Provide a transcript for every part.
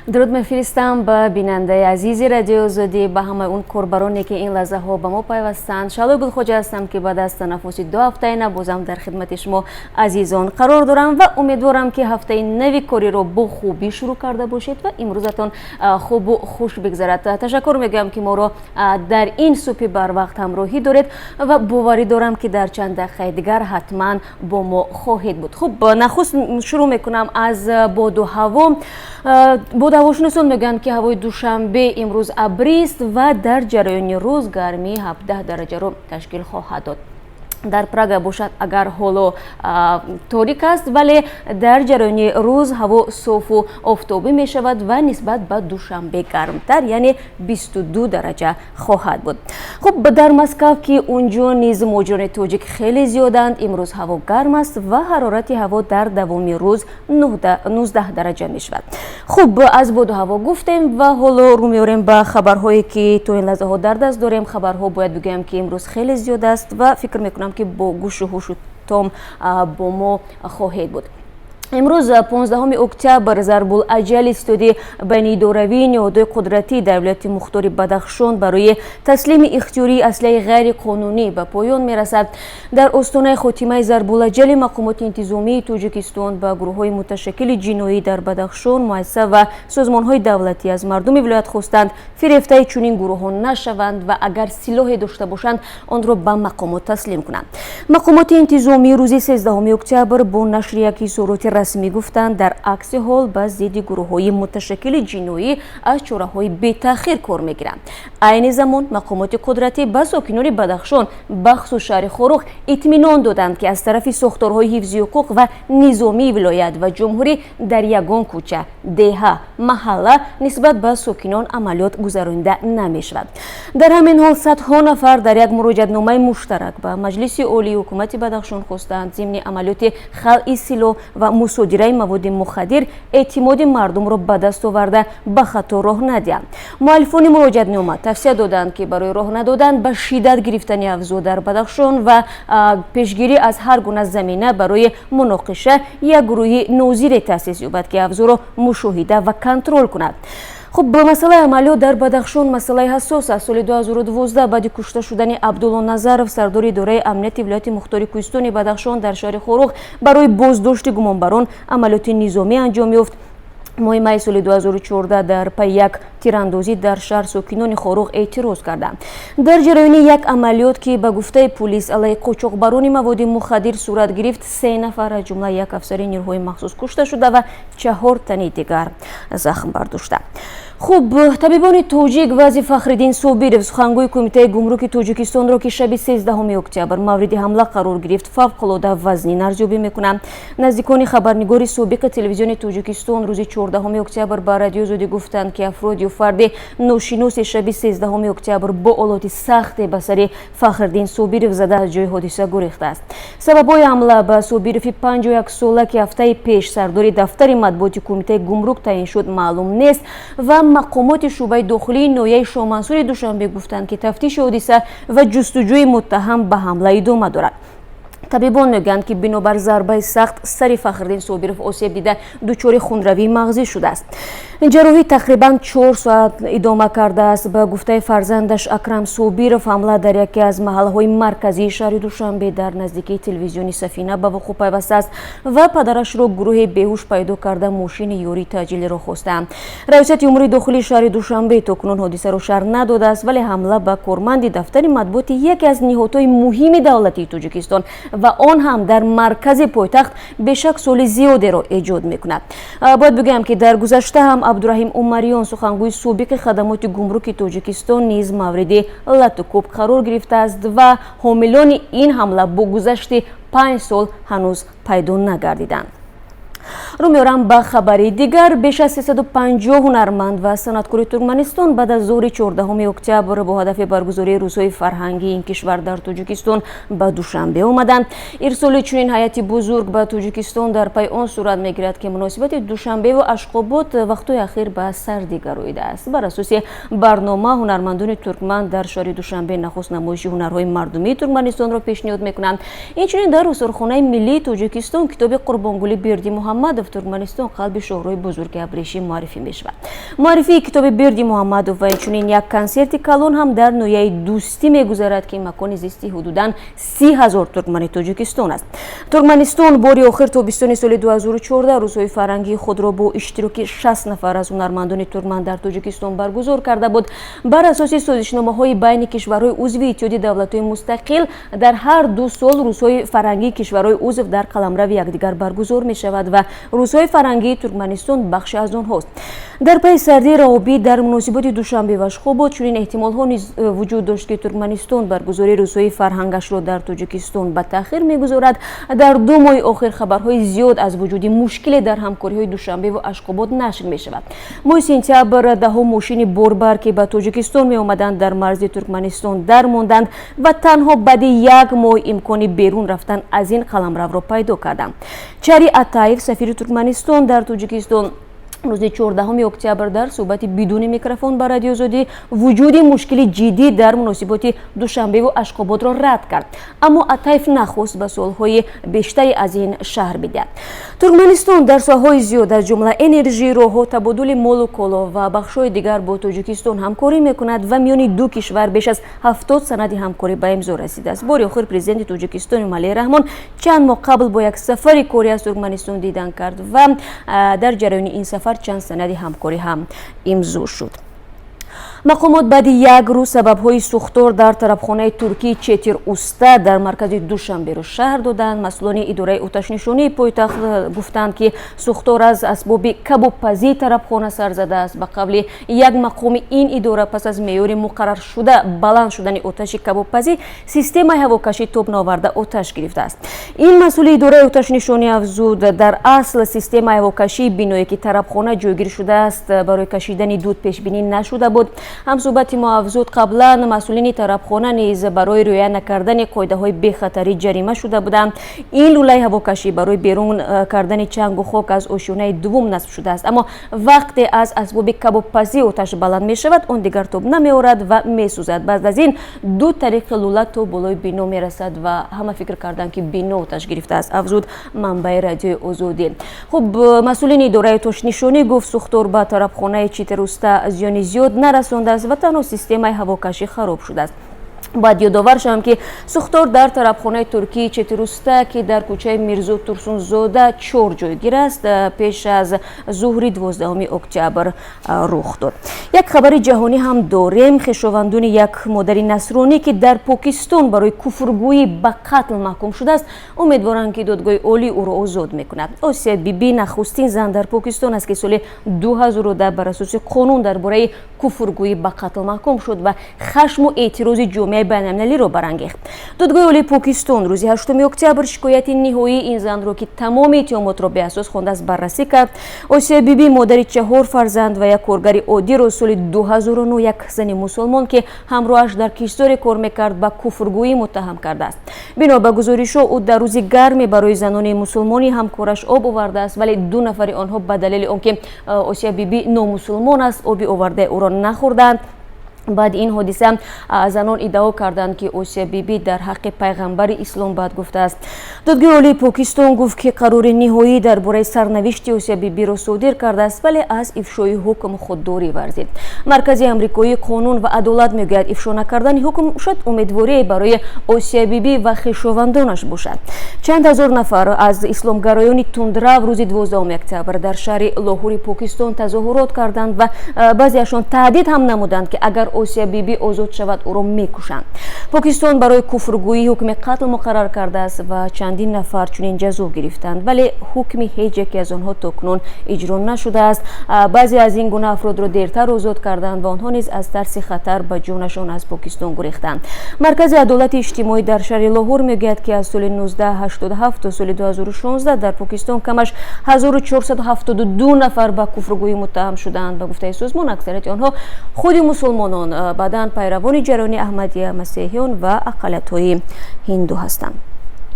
Дуруд мефиристам ба бинандаи азизи Радиои Озодӣ, ба ҳамаи он корбароне, ки ин лаҳзаҳо ба мо пайвастанд. Шаҳлои Гулхоҷа ҳастам, ки баъд аз танаффуси 2 ҳафтаина бозам дар хидмати шумо азизон қарор дорам ва умедворам, ки ҳафтаи нави кориро бо хубӣ шурӯъ карда бошед ва имрӯзатон хубу хуш бигзарад. Ташаккур мегӯям, ки моро дар ин субҳи барвақт ҳамроҳӣ доред, ва боварӣ дорам, ки дар чанд дақиқаи дигар ҳатман бо мо хоҳед буд. Хуб, нахуст шурӯъ мекунам аз боду ҳаво. Бодуҳавошиносон мегӯянд, ки ҳавои Душанбе имрӯз абрист ва дар ҷараёни рӯз гармии 17 дараҷаро ташкил хоҳад дод. Дар Прага бошад, агар ҳоло торик аст, вале дар ҷараёни рӯз ҳаво софу офтобӣ мешавад ва нисбат ба Душанбе гармтар, яъне 22 дараҷа хоҳад буд. Хуб, дар Москав, ки унҷо низ муҳоҷирони тоҷик хеле зиёданд, имрӯз ҳаво гарм аст ва ҳарорати ҳаво дар давоми рӯз 19 дараҷа мешавад. Хуб, аз боду ҳаво гуфтем ва ҳоло рӯ меорем ба хабарҳое, ки то ин лаҳзаҳо дар даст дорем. Хабарҳо, бояд бигӯям, ки имрӯз хеле зиёд аст ва фикр мекунам, ки бо гӯшу ҳушу том бо мо хоҳед буд. Имрӯз, 15 октябр, зарбулаҷали ситоди байниидоравии ниҳодҳои қудратӣ дар вилояти мухтори Бадахшон барои таслими ихтиёрии аслиҳаи ғайриқонунӣ ба поён мерасад. Дар остонаи хотимаи зарбулаҷали мақомоти интизомии Тоҷикистон ба гурӯҳҳои муташаккили ҷиноӣ дар Бадахшон, муассиса ва созмонҳои давлатӣ аз мардуми вилоят хостанд, фирефтаи чунин гурӯҳҳо нашаванд ва агар силоҳе дошта бошанд, онро ба мақомот таслим кунанд. Мақомоти интизомӣ рӯзи 13 октябр бо нашри як изҳороти расмӣ гуфтанд, дар акси ҳол ба зидди гурӯҳҳои муташаккили ҷиноӣ аз чораҳои бетаъхир кор мегиранд. Айни замон мақомоти қудратӣ ба сокинони Бадахшон, бахусус шаҳри Хоруғ, итминон доданд, ки аз тарафи сохторҳои ҳифзи ҳуқуқ ва низомии вилоят ва ҷумҳурӣ дар ягон кӯча, деҳа, маҳалла нисбат ба сокинон амалиёт гузаронида намешавад. Дар ҳамин ҳол садҳо нафар дар як муроҷиатномаи муштарак ба Маҷлиси Олии ҳукумати Бадахшон хостанд, зимни амалиёти халъи силоҳ ва мусодираи маводи мухаддир эътимоди мардумро ба даст оварда, ба хато роҳ надиҳанд. Муаллифони муроҷиатнома тавсия доданд, ки барои роҳ надодан ба шиддат гирифтани авзоъ дар Бадахшон ва пешгирӣ аз ҳар гуна замина барои муноқиша як гурӯҳи нозире таъсис ёбад, ки авзоъро мушоҳида ва контрол кунад. Хуб, ба масъалаи амалиёт дар Бадахшон масъалаи ҳассос аст. Соли 2012 баъди кушта шудани Абдулло Назаров, сардори идораи амнияти вилояти мухтори кӯҳистони Бадахшон, дар шаҳри Хоруғ барои боздошти гумонбарон амалиёти низомӣ анҷом ёфт. Моҳи майи соли 2014 дар пайи як тирандозӣ дар шаҳр сокинони Хоруғ эътироз карданд. Дар ҷараёни як амалиёт, ки ба гуфтаи пулис алайҳи қочоқбарони маводи мухаддир сурат гирифт, се нафар, аз ҷумла як афсари нерӯҳои махсус, кушта шуда ва чаҳор тани дигар захм бардошта. Хуб, табибони тоҷик вазъи Фахриддин Собиров, сухангӯи Кумитаи гумруки Тоҷикистонро, ки шаби 13 октябр мавриди ҳамла қарор гирифт, фавқулода вазнин арзёбӣ мекунанд. Наздикони хабарнигори собиқи Телевизиони Тоҷикистон рӯзи 14 октябр ба Радиои Озодӣ гуфтанд, ки афрод ё фарди ношиноси шаби 13 октябр бо олоти сахте ба сари Фахриддин Собиров зада, аз ҷои ҳодиса гурехтааст. Сабабҳои ҳамла ба Собирови 51 сола, ки ҳафтаи пеш сардори дафтари матбуоти Кумитаи гумрук таъин шуд, маълум нест ва мақомоти шӯъбаи дохилии ноҳияи Шоҳмансури Душанбе гуфтанд, ки тафтиши ҳодиса ва ҷустуҷӯи муттаҳам ба ҳамла идома дорад. Табибон мегӯянд, ки бинобар зарбаи сахт сари Фахриддин Собиров осеб дида, дучори хунравии мағзӣ шудааст. Ҷарроҳӣ тақрибан 4 соат идома кардааст. Ба гуфтаи фарзандаш Акрам Собиров, ҳамла дар яке аз маҳаллаҳои марказии шаҳри Душанбе, дар наздикии телевизиони Сафина ба вуқӯъ пайвастааст ва падарашро гурӯҳе беҳуш пайдо карда, мошини ёрии таъҷилиро хостаанд. Раёсати умури дохилии шаҳри Душанбе то кунун ҳодисаро шарҳ надодааст, вале ҳамла ба корманди дафтари матбуоти яке аз ниҳодҳои муҳими давлатии Тоҷикистон ва он ҳам дар маркази пойтахт бешак суоли зиёдеро эҷод мекунад. Бояд бигӯям, ки дар гузашта ҳам Абдураҳим Умариён, сухангӯи собиқи хадамоти гумруки Тоҷикистон, низ мавриди латукӯб қарор гирифтааст ва ҳомилони ин ҳамла бо гузашти 5 сол ҳанӯз пайдо нагардиданд. Рӯ меорам ба хабари дигар. Беш аз 350 ҳунарманд ва санъаткори Туркманистон баъд аз зуҳри 14 октябр бо ҳадафи баргузории рӯзҳои фарҳангии ин кишвар дар Тоҷикистон ба Душанбе омаданд. Ирсоли чунин ҳайати бузург ба Тоҷикистон дар пай он сурат мегирад, ки муносибати Душанбеву Ашқобод вақтҳои ахир ба сардӣ гароидааст. Бар асоси барнома, ҳунармандони туркман дар шаҳри Душанбе нахуст намоиши ҳунарҳои мардумии Туркманистонро пешниҳод мекунанд. Инчунин дар Осорхонаи миллии Тоҷикистон китоби Қурбонгули Бердимуҳаммад Муҳаммадов Туркманистон қалби шоҳроҳи бузурги абрешим муаррифӣ мешавад. Муаррифии китоби Берди Муҳаммадов ва инчунин як консерти калон ҳам дар ноҳияи Дӯстӣ мегузарад, ки макони зисти ҳудудан 30 000 туркмани Тоҷикистон аст. Туркманистон бори охир тобистони соли 2014 рӯзҳои фарҳангии худро бо иштироки 60 нафар аз ҳунармандони туркман дар Тоҷикистон баргузор карда буд. Бар асоси созишномаҳои байни кишварҳои узви Иттиҳоди давлатҳои мустақил, дар ҳар 2 сол рӯзҳои фарҳангии кишварҳои узв дар қаламрави якдигар баргузор мешавад ва рӯзҳои фарҳангии Туркманистон бахше аз онҳост. Дар пайи сардии равобит дар муносиботи Душанбе ва Ашхобод чунин эҳтимолҳо низ вуҷуд дошт, ки Туркманистон баргузории рӯзҳои фарҳангашро дар Тоҷикистон ба таъхир мегузорад. Дар 2 моҳи охир хабарҳои зиёд аз вуҷуди мушкиле дар ҳамкориҳои Душанбеву Ашхобод нашр мешавад. Моҳи сентябр даҳҳо мошини борбар, ки ба Тоҷикистон меомаданд, дар марзи Туркманистон дармонданд ва танҳо баъди як моҳ имкони берун рафтан аз ин қаламравро пайдо карданд. Чари Атаев, сафири Туркманистон дар Тоҷикистон, рӯзи 14 октябр дар суҳбати бидуни микрофон ба Радиои Озодӣ вуҷуди мушкили ҷиддӣ дар муносиботи Душанбеву Ашқободро рад кард, аммо Атаев нахост ба суолҳои бештаре аз ин шарҳ бидиҳад. Туркманистон дар соҳаҳои зиёд, аз ҷумла энержӣ, роҳҳо, табодули молу коло ва бахшҳои дигар бо Тоҷикистон ҳамкорӣ мекунад ва миёни ду кишвар беш аз 70 санади ҳамкорӣ ба имзо расидааст. Бори охир президенти Тоҷикистон Эмомалӣ Раҳмон чанд моҳ қабл бо як сафари корӣ аз Туркманистон дидан кард ва дар ҷараёни ин сафар чанд санади ҳамкорӣ ҳам имзо шуд. Мақомот баъди як рӯз сабабҳои сӯхтор дар тарабхонаи туркии Четир Уста дар маркази Душанберо шарҳ доданд. Масъулони идораи оташнишонии пойтахт гуфтанд, ки сӯхтор аз асбоби кабобпазии тарабхона сар задааст. Ба қавли як мақоми ин идора, пас аз меъёри муқарраршуда баланд шудани оташи кабобпазӣ, системаи ҳавокашӣ тоб наоварда, оташ гирифтааст. Ин масъули идораи оташнишонӣ афзуд, дар асл системаи ҳавокашии биное, ки тарабхона ҷойгир шудааст, барои кашидани дуд пешбинӣ нашуда буд. Ҳамсӯҳбати мо афзуд, қаблан масъулини тарабхона низ барои риоя накардани қоидаҳои бехатарӣ ҷарима шуда буданд. Ин лӯлаи ҳавокашӣ барои берун кардани чангу хок аз ошёнаи дуввум насб шудааст, аммо вақте аз асбоби кабобпазӣ оташ баланд мешавад, он дигар тоб намеорад ва месӯзад. Баъд аз ин дуд тариқи лӯла то болои бино мерасад ва ҳама фикр карданд, ки бино оташ гирифтааст, афзуд манбаи Радиои Озодӣ. Хуб, масъулини идораи оташнишонӣ гуфт, сӯхтор ба тарабхонаи Читеруста зиёни зиёд нарасондааст ва танҳо системаи ҳавокашӣ хароб шудааст. Бояд ёдовар шавам, ки сӯхтор дар тарабхонаи туркии Четируста, ки дар кӯчаи Мирзо Турсунзода 4 ҷойгир аст, пеш аз зуҳри 12 октябр рух дод. Як хабари ҷаҳонӣ ҳам дорем. Хешовандони як модари насронӣ, ки дар Покистон барои куфргӯӣ ба қатл маҳкум шудааст, умедворанд, ки додгоҳи олӣ ӯро озод мекунад. Осия Биби нахустин зан дар Покистон аст, ки соли 2010 бар асоси қонун дар бораи куфргӯӣ ба қатл маҳкум шуд ва хашму эътирози ҷомеаи байналмилалиро барангехт. Додгоҳи олии Покистон рӯзи 8 октябр шикояти ниҳоии ин занро, ки тамоми иттиҳомотро беасос хондааст, баррасӣ кард. Осия Биби, модари чаҳор фарзанд ва як коргари оддиро, соли 2009 як зани мусулмон, ки ҳамроҳаш дар киштзоре кор мекард, ба куфргӯӣ муттаҳам кардааст. Бино ба гузоришҳо, ӯ дар рӯзи гарме барои занони мусулмони ҳамкораш об овардааст, вале ду нафари онҳо ба далели он ки Осия Биби номусулмон аст, оби овардаи ӯро нахӯрданд. Баъди ин ҳодиса занон иддао карданд, ки Осия Биби дар ҳаққи пайғамбари ислом бад гуфтааст. Додгоҳи олии Покистон гуфт, ки қарори ниҳоӣ дар бораи сарнавишти Осия Бибиро содир кардааст, вале аз ифшои ҳукм худдорӣ варзид. Маркази амрикоии қонун ва адолат мегӯяд, ифшо накардани ҳукм шояд умедворие барои Осия Бибӣ ва хешовандонаш бошад. Чанд ҳазор нафар аз исломгароёни тундрав рӯзи 12 октябр дар шаҳри Лоҳури Покистон тазоҳурот карданд ва баъзеашон таҳдид ҳам намуданд, ки агар Осия Биби озод шавад, ӯро мекушанд. Покистон барои куфргӯӣ ҳукми қатл муқаррар кардааст ва чандин нафар чунин ҷазо гирифтанд, вале ҳукми ҳеҷ яке аз онҳо то кунун иҷро нашудааст. Баъзе аз ин гуна афродро дертар озод карданд ва онҳо низ аз тарси хатар ба ҷонашон аз Покистон гурехтанд. Маркази адолати иҷтимоӣ дар шаҳри Лоҳур мегӯяд, ки аз соли 1987 то соли 2016 дар Покистон камаш 1472 нафар ба куфргӯӣ муттаҳам шуданд. Ба гуфтаи созмон, аксарияти онҳо худи мусулмонон, баъдан пайравони ҷараёни Аҳмадия, масеҳиён ва ақаллиятҳои ҳинду ҳастанд.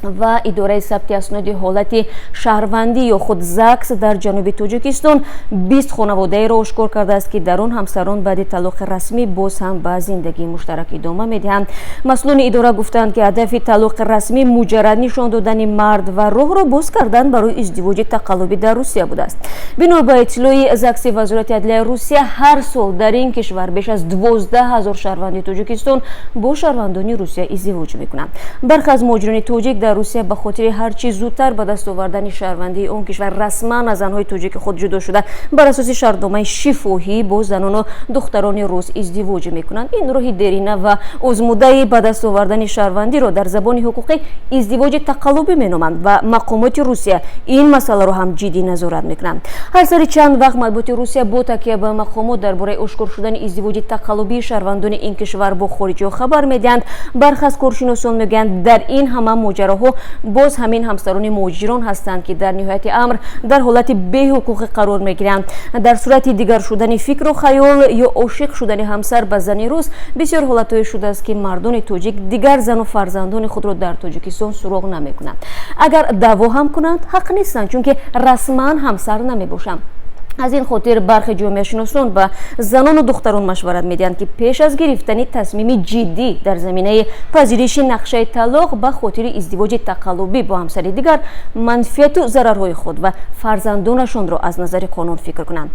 Ва идораи сабти асноди ҳолати шаҳрвандӣ ё худ ЗАГС дар ҷануби Тоҷикистон 20 хонаводаеро ошкор кардааст, ки дар он ҳамсарон баъди талоқи расмӣ боз ҳам ба зиндагии муштарак идома медиҳанд. Масъулони идора гуфтанд, ки ҳадафи талоқи расмӣ муҷаррад нишон додани мард ва роҳро боз кардан барои издивоҷи тақаллубӣ дар Русия будааст. Бино ба иттилои ЗАГСи Вазорати адлияи Русия, ҳар сол дар ин кишвар беш аз 12 000 шаҳрванди Тоҷикистон бо шаҳрвандони Русия издивоҷ мекунанд. Бархе аз муҳоҷирони тоҷик дар Русия ба хотири ҳарчи зудтар ба даст овардани шаҳрвандии он кишвар расман аз занҳои тоҷики худ ҷудо шуда, бар асоси шартномаи шифоҳӣ бо занону духтарони рус издивоҷ мекунанд. Ин роҳи дерина ва озмудаи ба даст овардани шаҳрвандиро дар забони ҳуқуқӣ издивоҷи тақаллубӣ меноманд ва мақомоти Русия ин масъаларо ҳам ҷиддӣ назорат мекунанд. Ҳар сари чанд вақт матбуоти Русия бо такя ба мақомот дар бораи ошкор шудани издивоҷи тақаллубии шаҳрвандони ин кишвар бо хориҷиҳо хабар медиҳанд. Бархе аз коршиносон мегӯянд, дар ин ҳама моҷароҳо боз ҳамин ҳамсарони муҳоҷирон ҳастанд, ки дар ниҳояти амр дар ҳолати беҳуқуқӣ қарор мегиранд. Дар сурати дигар шудани фикру хаёл ё ошиқ шудани ҳамсар ба зани рус, бисёр ҳолатҳое шудааст, ки мардони тоҷик дигар зану фарзандони худро дар Тоҷикистон суроғ намекунанд. Агар даъво ҳам кунанд, ҳақ нестанд, чунки расман ҳамсар намебошанд. Аз ин хотир бархе ҷомеашиносон ба занону духтарон машварат медиҳанд, ки пеш аз гирифтани тасмими ҷиддӣ дар заминаи пазириши нақшаи талоқ ба хотири издивоҷи тақаллубӣ бо ҳамсари дигар, манфиату зарарҳои худ ва фарзандонашонро аз назари қонун фикр кунанд.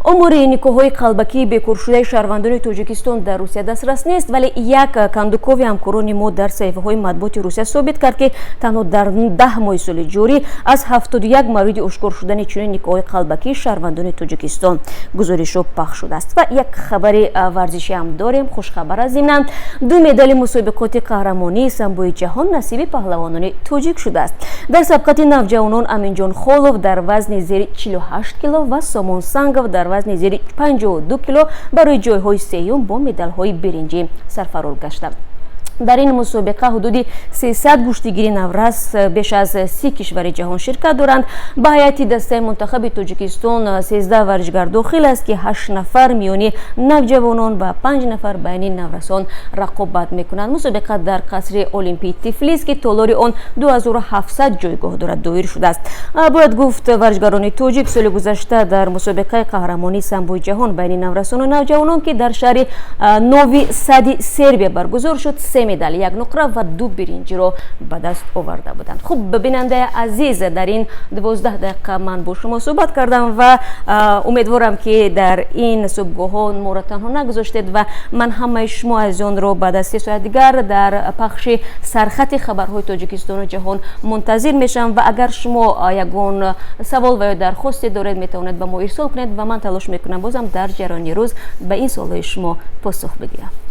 Омори никоҳҳои қалбакии бекоршудаи шаҳрвандони Тоҷикистон дар Русия дастрас нест, вале як кандукови ҳамкорони мо дар саҳифаҳои матбуоти Русия собит кард, ки танҳо дар 10 моҳи соли ҷорӣ аз 71 мавриди ошкор шудани чунин никоҳҳои қалбакии шаҳрвандони Тоҷикистон гузоришҳо пахш шудааст. Ва як хабари варзишӣ ҳам дорем. Хушхабар аз зимнан, ду медали мусобиқоти қаҳрамонии самбои ҷаҳон насиби паҳлавонони тоҷик шудааст. Дар сабқати навҷавонон Аминҷон Холов дар вазни зери 48 кило ва Сомон Сангов дар вазни зери 52 кило барои ҷойҳои сеюм бо медалҳои биринҷӣ сарфарор гаштанд. Дар ин мусобиқа ҳудуди 300 гӯштигири наврас беш аз 30 кишвари ҷаҳон ширкат доранд. Ба ҳайати дастаи мунтахаби Тоҷикистон 13 варзишгар дохил аст, ки ҳашт нафар миёни навҷавонон ва панҷ нафар байни наврасон рақобат мекунанд. Мусобиқа дар қасри Олимпии Тифлис, ки толори он 2700 ҷойгоҳ дорад, доир шудааст. Бояд гуфт, варзишгарони тоҷик соли гузашта дар мусобиқаи қаҳрамонии самбои ҷаҳон байни наврасону навҷавонон, ки дар шаҳри Нови Сади Сербия баргузор шуд, се медал, як нуқра ва ду биринҷиро ба даст оварда буданд. Хуб, бинандаи азиз, дар ин 12 дақиқа ман бо шумо суҳбат кардам ва умедворам, ки дар ин субҳгоҳҳо моро танҳо нагузоштед. Ва ман ҳамаи шумо азизонро баъд аз 3 соат дигар дар пахши сархати хабарҳои Тоҷикистону ҷаҳон мунтазир мешавам. Ва агар шумо ягон савол ва ё дархосте доред, метавонед ба мо ирсол кунед ва ман талош мекунам, бозам дар ҷараёни рӯз ба ин суолҳои шумо посух бигӯям.